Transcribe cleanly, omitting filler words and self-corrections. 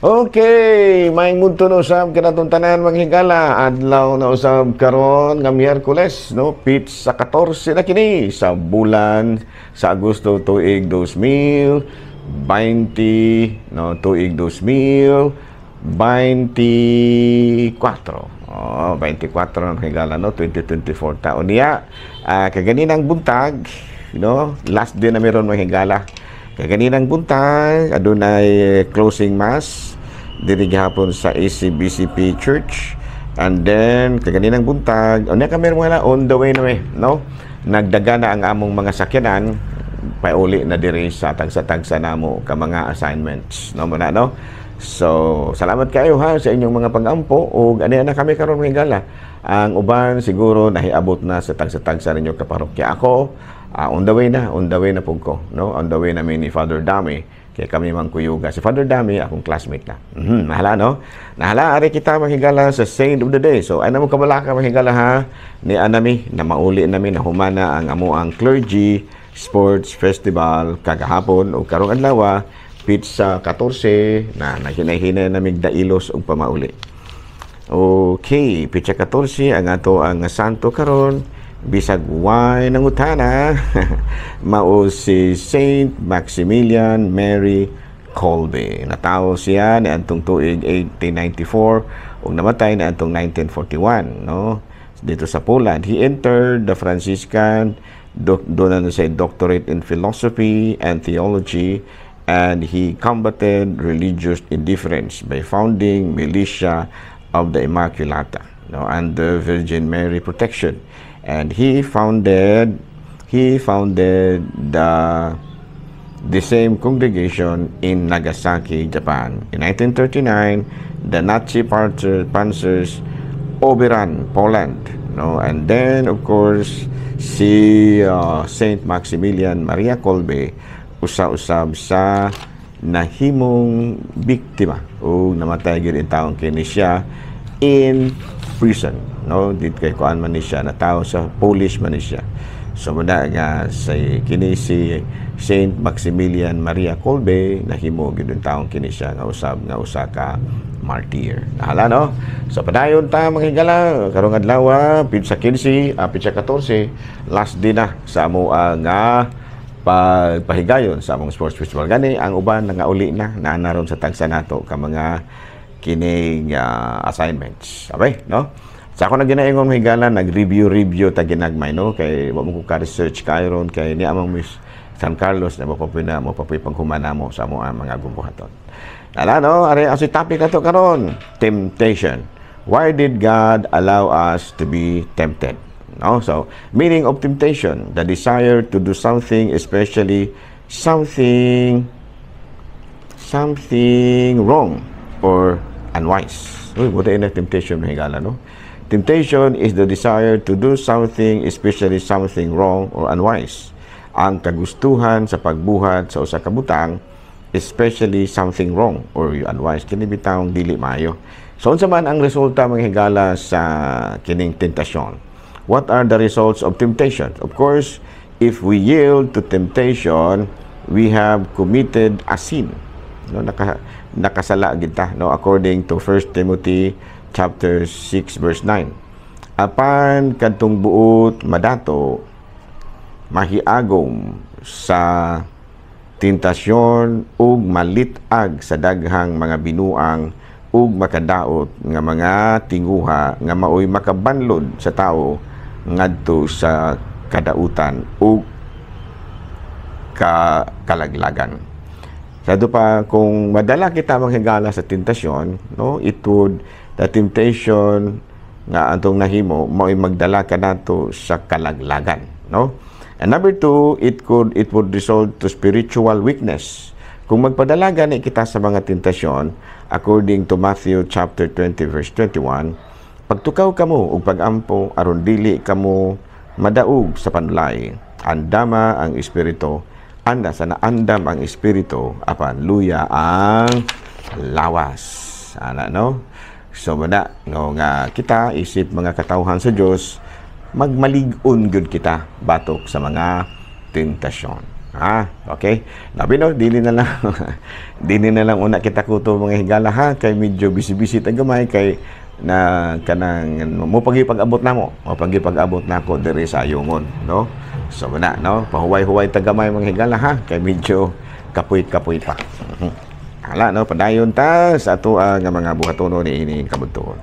Okay, may mundo na usab kanatong tanan, mga higala. Adlaw na usab karon nga Miyerkules, no? Pitsa 14 na kini sa bulan sa Agosto tuig 2020, no, tuig 2024. Oh, 24 na, mga higala, no, 2024 taon niya. Kaganinang buntag, no? Last day na meron, mga higala. Kaganinang buntag, adunay closing mass diri gihapon sa ACBCP Church. And then kaganinang buntag, unya kami mga on the way na mi, no? Nagdaga na ang among mga sakyanan pauli na diri sa tagsa-tagsa namo ka mga assignments, no, muna, no? So, salamat kayo ha sa inyong mga pag-ampo ug ani na kami karon, mga higala. Ang uban siguro nahiabot na sa tagsa-tagsa ninyo ka parokya. Ako, on the way na, on the way na pud ko, no? On the way na mi ni Father Dami kay kami man kuyuga. Si Father Dami akong classmate na. Nahala, no? Nahala, ari kita, mga higala, sa Saint of the Day. So ay mo kabalaka, mga higala, ha, ni anami na mauli nami na humana ang amo ang clergy sports festival kagahapon o karong adlaw pitsa 14 na naghinay-hinay namig dailos og pamauli. Okay, pitsa 14 ang ato ang santo karon bisag way nangutana mao si Saint Maximilian Mary Kolbe. Natawo siya ni antong tuig 1894 ug namatay ni antong 1941, no? Dito sa Poland. He entered the Franciscan doon na siya doctorate in philosophy and theology, and he combated religious indifference by founding Militia of the Immaculata, no, under Virgin Mary protection, and he founded the same congregation in Nagasaki, Japan. In 1939, the Nazi panzers overran Poland, no? And then, of course, si Saint Maximilian Maria Kolbe usa-usab sa nahimong biktima o namatay gyud in taong kini siya in prison, no? Dit kay kuan man ni siya, natawo sa Polish man ni siya. So muna nga sa kini si Saint Maximilian Maria Kolbe nahimo gyud in taong kini siya nga usab nga usa ka martyr. Nahala, no? So padayon ta, mga higala, karong adlaw pitsa 15, pitsa 14, last day na sa amo nga pagpahigayon sa among sports festival. Gani ang uban nga uli na naanaron sa tagsa nato ka mga kining assignments. Okay, no? Sa ako na ginaingon, mga higala, nag-review-review ta ginagmay, no? Kay wa mo ko ka-research kayron kay ni among Miss San Carlos na mo na mo papoy panghumana mo sa amo ang mga gumbuhaton. Ala, no, ari ang si topic nato karon, temptation. Why did God allow us to be tempted? No? So, meaning of temptation, the desire to do something, especially something wrong or unwise. Uy, buti na temptation, mga higala, no? Temptation is the desire to do something, especially something wrong or unwise. Ang kagustuhan sa pagbuhat sa usa ka butang, especially something wrong or unwise. Kini bitawng dili maayo. So unsa man ang resulta, mga higala, sa kining tentasyon? What are the results of temptation? Of course, if we yield to temptation, we have committed a sin. No, nakasala kita, no, according to 1 Timothy chapter 6 verse 9. Apan kadtong buot madato mahiagom sa tentasyon ug malit-ag sa daghang mga binuang ug makadaot nga mga tinguha nga maoy makabanlod sa tao ngadto sa kadautan ug kalaglagan. Sa pa kung madala kita, mga higala, sa tentasyon, no, it would the temptation nga atong nahimo mao'y magdala kanato sa kalaglagan, no? And number two, it would result to spiritual weakness. Kung magpadala gani kita sa mga tentasyon, according to Matthew chapter 20 verse 21, "Pagtukaw kamo ug pagampo aron dili kamo madaog sa panulay. Andama ang espiritu, anda sana andam ang espiritu apan luya ang lawas." Ana, no? So muna no nga kita isip mga katawhan sa Dios, magmalig-on gyud kita batok sa mga tentasyon. Ha, okay. Labi no, dili na lang una kita kuto, mga higala, ha, kay medyo busy-busy ta gamay kay na kanang mo pagipag-abot namo, mo pagipag-abot nako diri sa Ayungon, no? So na, no, pahuway-huway ta gamay, mga higala, ha, kay medyo kapoy-kapoy pa. Hala, no, padayon ta sa ato ang mga buhatono ni ining kabuntuon.